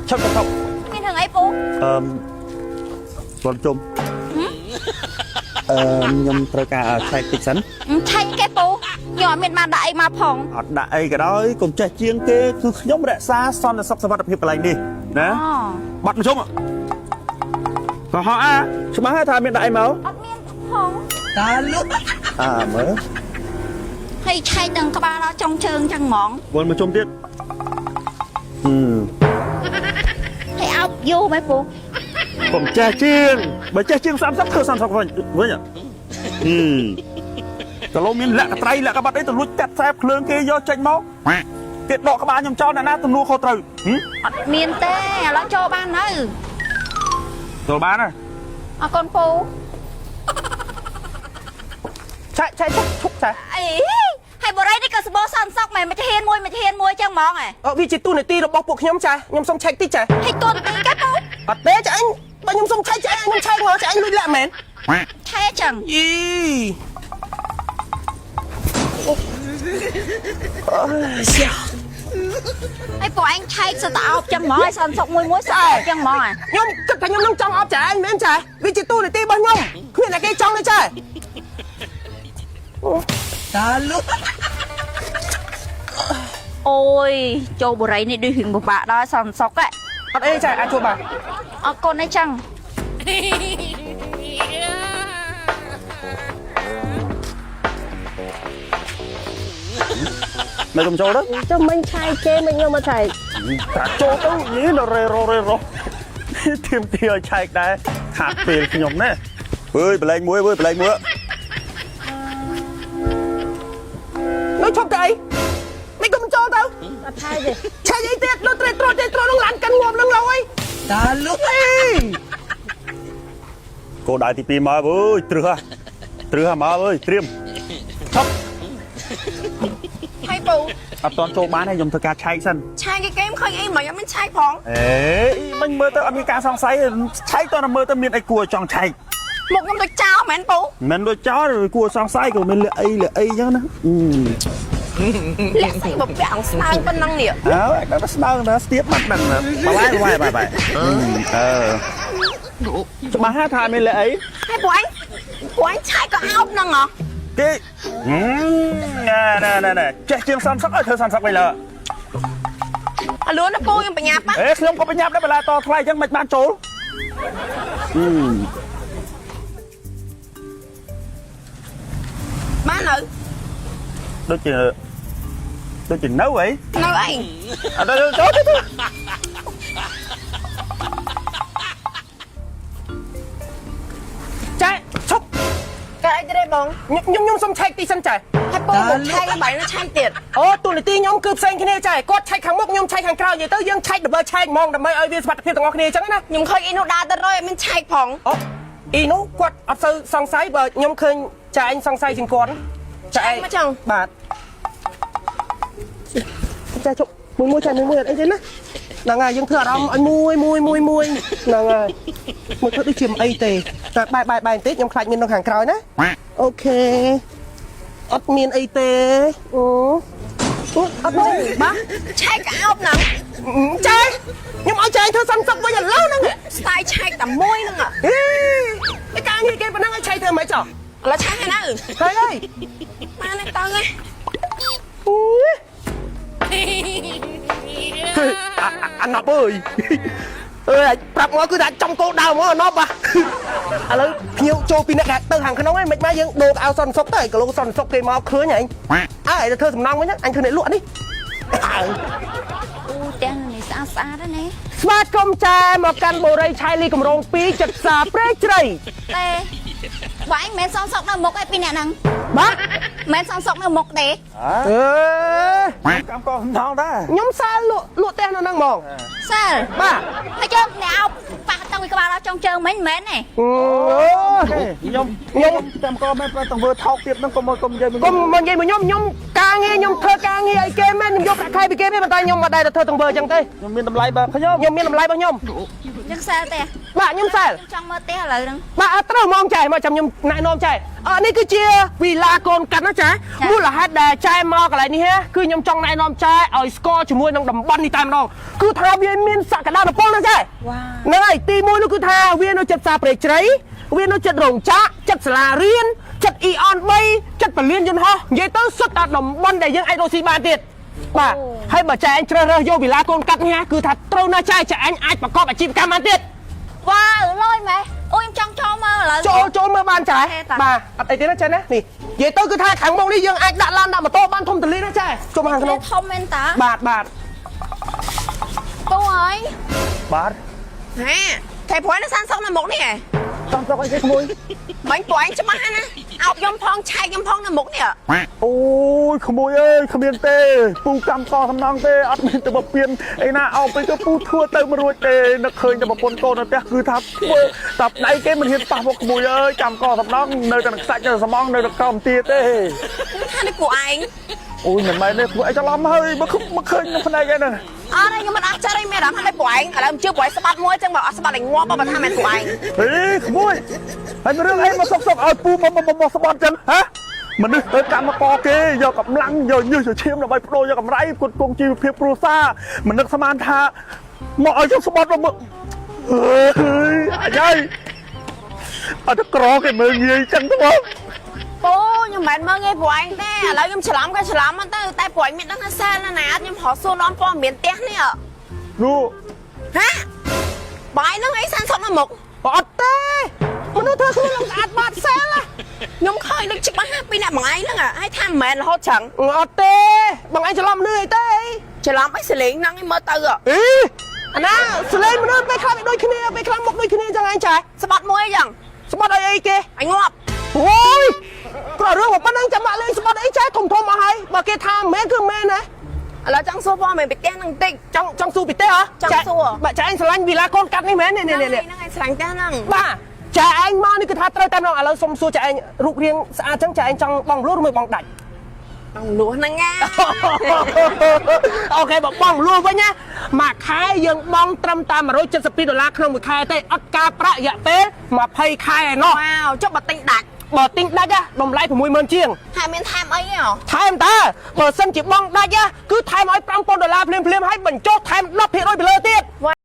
ឈប់ឈប់ មានរឿងអីពូ អឺវល់ជុំអឺខ្ញុំត្រូវការឆែកតិចសិន ឆែកគេពូខ្ញុំអត់មានបានដាក់អីមកផង អត់ដាក់អីក៏ដោយកុំចេះជាងគេគឺខ្ញុំរក្សាសន្តិសុខសុវត្ថិភាពកន្លែងនេះណា អូ បាត់មកជុំកុហកអាច្បាស់ហើយថាមានដាក់អីមក អត់មានផង តាលុក អើមើល ហើយឆែកដល់ក្បាលដល់ចុងជើងចឹងហ្មង វល់មកជុំទៀតហឹម ហើយអោបយូរមែនពូ កុំចេះជាងបើចេះជាង30ធ្វើ30វិញវិញហឹមកលោមានលក្ខត្រៃលក្ខបាត់អីទៅលួចកាត់ខ្សែភ្លើងគេយកចេញមកគេដកក្បាលខ្ញុំចោលអ្នកណាទំនួលខុសត្រូវហឹម អត់មានទេឥឡូវចូលបាននៅ ចូលបានហើយ អរគុណពូ ឆែកឆែកឈប់ឆែក អីហើយបរិយនេះក៏សបោសន្តិសុខមែនមួយធានមួយមួយធានមួយចឹងហ្មងហ៎ អូវាជាទូនាទីរបស់ពួកខ្ញុំចាខ្ញុំសុំឆែកតិចចា ហើយទួនាទីគេពូ អត់ទេចាអញបើខ្ញុំសុំឆែកចាអញខ្ញុំឆែកមកចាអញលួចលាក់មែន ឆែកចឹង យីអូយ៉ា ហើយពួកឯងឆែកសិតតែអោបចឹងហ្មងហើយសន្តិសុខមួយមួយសិតតែអោបចឹងហ្មងហ៎ ខ្ញុំគិតថាខ្ញុំនឹងចង់អបចាអញមែនចាវាជាទូនាទីរបស់ខ្ញុំគ្មានតែគេចង់ទេចាតាលុក អូយចូលបរិយនេះដូចរឿងពិបាកដល់សន្តិសុខហ៎ អត់អីចាអាចជួបបាទ អរគុណអីចឹង មកកុំចូលទៅ ចុះមិញឆែកគេមិនខ្ញុំមកឆែក តាចូលទៅយីដល់រេររេរធៀមទីឲ្យឆែកដែរខាតពេលខ្ញុំណែអើយបលែងមួយអើយបលែងមួយ នៅឈប់ទៅអីមិនក៏មិនចូលទៅ អត់ឆែកទេ ឆែកអីទៀតនៅត្រេត្រត្រត្រនឹងឡានកាន់ងាប់នឹងឡើយតាលុកអី គោលដៅទី2មកអើយទ្រឹះទ្រឹះមកអើយត្រៀមឈប់ ហើយពូ អត់តន់ចូលបានទេខ្ញុំធ្វើការឆែកសិន ឆែកគេគេមិនឃើញអីមិនអត់មានឆែកផង អេមិញមើលទៅអត់មានការសង្ស័យឆែកតើមើលទៅមានអីគួរចង់ឆែក មុខខ្ញុំដូចចោលមែនពូ មិនដូចចោលគួរសង្ស័យក៏មានលាក់អីលាក់អីចឹងណា លាក់ស្អីបពាក់អង្គស្នើងប៉ុណ្ណឹងនេះ អើដល់ស្ដើងដល់ស្ទាបបាត់ដឹងបាយបាយបាយបាយអឺច្បាស់ថាមានលាក់អី ហើយពូអញពូអញឆែកក៏អោបហ្នឹងហ៎ គេណែណែណែណែចេះជាងសំសុកឲ្យធ្វើសំសុកវិញលើ អលឿនណាពូខ្ញុំបញ្ញាប់ អេខ្ញុំក៏បញ្ញាប់ដែរបន្លាតថ្លៃអញ្ចឹងមិនបានចូល បាននៅ ដូចជាដូចជានៅអី នៅអី អត់ចូលចូល ចែឈប់ កើតអីទេបង ខ្ញុំខ្ញុំសុំឆែកតិចសិនចែ ហើយពូមកឆែកបាយនៅឆែកទៀត អូទូនាទីខ្ញុំគឺផ្សេងគ្នាចែគាត់ឆែកខាងមុខខ្ញុំឆែកខាងក្រោយនិយាយទៅយើងឆែក double ឆែកហ្មងដើម្បីឲ្យវាសុវត្ថិភាពទាំងអស់គ្នាអញ្ចឹងណា ខ្ញុំឃើញអីនោះដើរទៅរយអត់មានឆែកផង អូអ៊ីនោះគាត់អត់សូវសង្ស័យបើខ្ញុំឃើញចែឯងសង្ស័យជាងគាត់ចែឯង មកចឹង បាទចែជប់មួយមួយចែមួយមួយអត់អីទេណាហ្នឹងហើយយើងធ្វើអារម្មណ៍ឲ្យមួយមួយមួយមួយហ្នឹងហើយមើលធ្វើដូចជាមិនអីទេតែបែបបែបបែបបន្តិចខ្ញុំខ្លាចមាននៅខាងក្រោយណាអូខេអត់មានអីទេអូអូអត់មាន បាទឆែកក៏អោបហ្នឹង ចែខ្ញុំឲ្យចែធ្វើសន្តិសុខវិញឥឡូវហ្នឹង ស្ទាយឆែកតែមួយហ្នឹង ហេឯការងារគេប៉ុណ្ណឹងឲ្យឆែកធ្វើមិនចោះ ឥឡូវឆែកហើយនៅ ហើយហើយ បានទេទៅហ៎ អាណប់អើយអើយប្រាប់មកគឺថាចំគោដៅហ្មងអាណប់ឥឡូវភ្ញៀវចូលពីអ្នកដែលទៅខាងក្នុងឯងមិនមកយើងដូកអោសន្តិសុខទៅគីឡូសន្តិសុខគេមកឃើញឯងអើទៅធ្វើសំណងវិញអញធ្វើអ្នកលក់នេះ អូផ្ទះនេះស្អាតស្អាតណាស់ ស្វាគមន៍ចែមកកាន់បូរីឆៃលីកម្រង2ចិត្តសាព្រែកជ្រៃ ទេបើឯងមិនមែនសងសុកនៅមុខឯងពីអ្នកហ្នឹង បាទ មិនមែនសងសុកនៅមុខទេ អឺ កម្មកសំថងដែរ ខ្ញុំសាលក់លក់ផ្ទះនៅហ្នឹងហ្មង សិល បាទ ហើយចុះអ្នកអោបប៉ះតាំងពីក្បាលដល់ចុងជើងមិញមិនមែនទេ អូ ខ្ញុំខ្ញុំកម្មកមែនតែទង្វើថោកទៀតហ្នឹងកុំមកកុំនិយាយ កុំមកនិយាយមួយខ្ញុំខ្ញុំ ការងារខ្ញុំធ្វើការងារឲ្យគេមែនខ្ញុំយកប្រាក់ខែពីគេមែនប៉ុន្តែខ្ញុំមិនដែលទៅធ្វើទង្វើអញ្ចឹងទេ ខ្ញុំមានតម្លៃបើខ្ញុំ ខ្ញុំមានតម្លៃរបស់ខ្ញុំ យើង sale ទេ បាទខ្ញុំ sale ខ្ញុំចង់មើលផ្ទះឥឡូវហ្នឹង បាទអត់ត្រូវហ្មងចែមកចាំខ្ញុំណែនាំចែអឺនេះគឺជាវីឡាកូនកាត់ណាចែមូលហេតុដែលចែមកកន្លែងនេះហ៎គឺខ្ញុំចង់ណែនាំចែឲ្យស្គាល់ជាមួយនឹងតំបន់នេះតែម្ដងគឺថាវាមានសក្តានុពលណាចែហ្នឹងហើយទីមួយនោះគឺថាវានៅចិត្តផ្សារព្រៃជ្រៃវានៅចិត្តរោងចក្រចិត្តសាលារៀនចិត្តអ៊ីអន3ចិត្តពលានយន្តហោះនិយាយទៅសុទ្ធតែតំបន់ដែលយើងអាចរកស៊ីបានទៀតបាទហើយបើចែឯងជ្រើសរើសយកវីឡាកូនកាត់នេះណាគឺថាត្រូវណាស់ចែចែឯងអាចប្រកបអាជីវកម្មបានទៀត វ៉ាវលយម៉េះអូយខ្ញុំចង់ចូលមើលឥឡូវ ចូលចូលមើលបានចែ ទេតា បាទអត់អីទេណាចែណានេះនិយាយទៅគឺថាខាងមុខនេះយើងអាចដាក់ឡានដាក់ម៉ូតូបានធំទូលាយណាចែចូលមកខាងក្នុង ធំមែនតា បាទបាទ ពូអើយ បាទ ហាតែព្រោះនៅសានសុកនៅមុខនេះហ៎ ចង់ស្រុកអីគេក្មួយ មិញពួកឯងច្បាស់ណាអោបខ្ញុំផងឆែកខ្ញុំផងនៅមុខនេះ អូយក្មួយអើយគ្មានទេពូកម្មកសំណងទេអត់មានទៅបពៀនអីណាអោបទៅពូធ្វើទៅមិនរួចទេនឹកឃើញតែប្រពន្ធកូននៅផ្ទះគឺថាធ្វើតែដៃគេមិនហ៊ានប៉ះមកក្មួយអើយកម្មកសំណងនៅតែនឹងខ្សាច់នៅសំងនៅតែក្រោមទាទេ ខ្ញុំថានេះពួកឯង អូយមិនមែនទេក្មួយអីច្រឡំហើយមកមកឃើញក្នុងភ្នែកឯហ្នឹង អត់ទេខ្ញុំមិនអស់ចិត្តទេមានអារម្មណ៍ថានេះពួកឯងឥឡូវខ្ញុំជឿពួកឯងស្បាត់មួយចឹងបើអត់ស្បាត់ឲ្យងាប់បើថាមិនពួកឯង ហេក្មួយហើយរឿងអីមកសុកសុកឲ្យពូមកមកមកស្បត់ចឹងហ៎មនុស្សទៅកម្មករគេយកកម្លាំងយកញើសយកឈាមដើម្បីបដូរយកកម្រៃផ្គត់ផ្គង់ជីវភាពគ្រួសារមិននឹកស្មានថាមកឲ្យខ្ញុំស្បត់មកមើលអើយអាយយអត់ទៅក្រគេមើលងាយចឹងទៅបង ពូខ្ញុំមិនមែនមើលងាយពួកឯងទេឥឡូវខ្ញុំច្រឡំក៏ច្រឡំហ្នឹងទៅតែពួកឯងមានដឹងថា sale ណាណាខ្ញុំរកសួរនាំព័ត៌មានផ្ទះនេះ នោះ ហាបាយហ្នឹងអីសានសុកនៅមុខ បើអត់ទេមនុស្សធ្វើខ្លួនឡើងស្អាតបាត sale ណា ខ្ញុំឃើញដូចច្បាស់ណាស់ពីអ្នកមួយថ្ងៃហ្នឹងហើយថាមិនមែនរហូតចឹង អត់ទេបងឯងច្រឡំនឿយទេ ច្រឡំអីសលេងហ្នឹងឯងមើលទៅ អីអាណាសលេងមនុស្សពេលខ្លះវាដូចគ្នាពេលខ្លះមុខដូចគ្នាចឹងឯងចែ ស្បាត់មួយអីចឹង ស្បត់អីអីគេ ឲ្យងាប់ អូយក្ររឿងមកប៉ុណ្ណឹងចាំបាក់លេងស្បត់អីចែធំធំអស់ហើយបើគេថាមិនមែនគឺមិនមែនណា ឥឡូវចង់សួរព័ត៌មានពីផ្ទះហ្នឹងតិច ចង់ចង់សួរពីទេហ៎ ចង់សួរ បាទចែឯងស្រឡាញ់វីឡាកូនកាត់នេះមែននេះនេះនេះ ហ្នឹងឯងស្រឡាញ់ផ្ទះហ្នឹង បាទចែឯងមកនេះគឺថាត្រូវតែម្ដងឥឡូវសុំសួរចែឯងរូបរាងស្អាតចឹងចែឯងចង់បងលួសឬមួយបងដាច់ បងលួសហ្នឹងណា OK បើបងលួសវិញណាមួយខែយើងបងត្រឹមតែ172ដុល្លារក្នុងមួយខែទេអត់ការប្រាក់រយៈពេល20ខែឯណោះ វ៉ាវចុះបើទិញដាច់ បើទិញដាច់ណាតម្លៃ60000ជាង ហើយមានថែមអីទេហ៎ ថែមតើបើសិនជាបងដាច់ណាគឺថែមឲ្យ5000ដុល្លារភ្លាមៗហើយបញ្ចុះថែម10%ពីលើទៀត វ៉ា